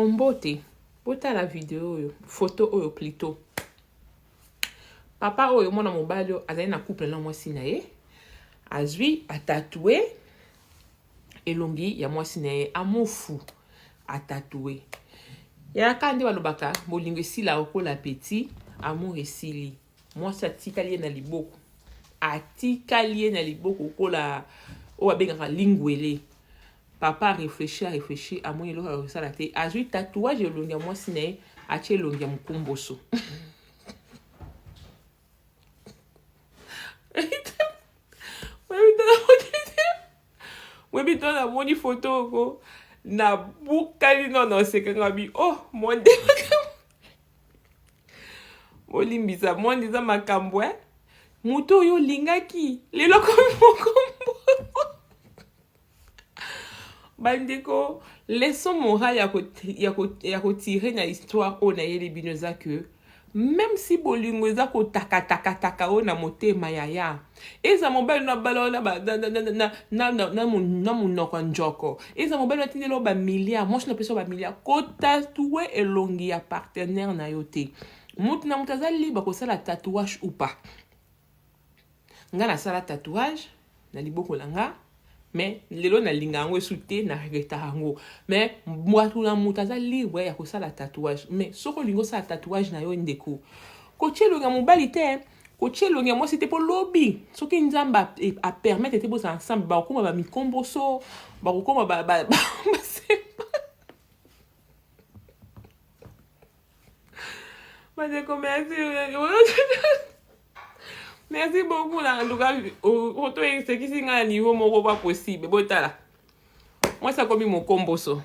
Mbote, botala video oyo, photo oyo plutot. Papa oyo mwana mobali oyo azali na couple na mwasi na ye, azwi atatoue elongi ya mwasi na ye, amour fou atatoue. Yaka nde balobaka bolingo esila okola petit, amour esili. Mwasi atikali ye na liboko, atikali ye na liboko okola oyo babengaka lingwele. Papa a reflechir a reflechir amoni eloko ya kosala te azui tatouage elongi ya mwasi na ye atie elongi ya mukumboso. Webi to namoni photo oko nabukani no na oseka nga bi oh monde bolimbisa monde eza makambo eh moto oyo olingaki lelo komi mokombo Bandeko, leçon morale ya ko tirer na histoire oyo nayeli bino eza que meme si bolingo eza kotakatakataka oyo na motema yaya eza mobali no abala yo na monoko ya njoko eza mobali no atindeli yo bamilliard mwasi no apesi yo bamilliard kotatue elongi ya partenaire na yo te moto na moto aza libre kosala tatouage ou pas Nga nasala tatouage na liboko na nga mais lelo nalinga yango esu te na regrettaka yango mais mutu na mutu aza libre ya kosala tatouage mais soki olingi osala tatouage na yo ndeko kotia elongi ya mobali te kotia elongi ya mwasi te mpo lobi soki nzambe apermettre te bozala ensemble bakokoma bamikomboso bakokoma ba, ba, ba, bandeko merci merci beaucoup na en tout cas oto esekisi ngai na niveau moko pas possible botala mwasi akomi mokomboso.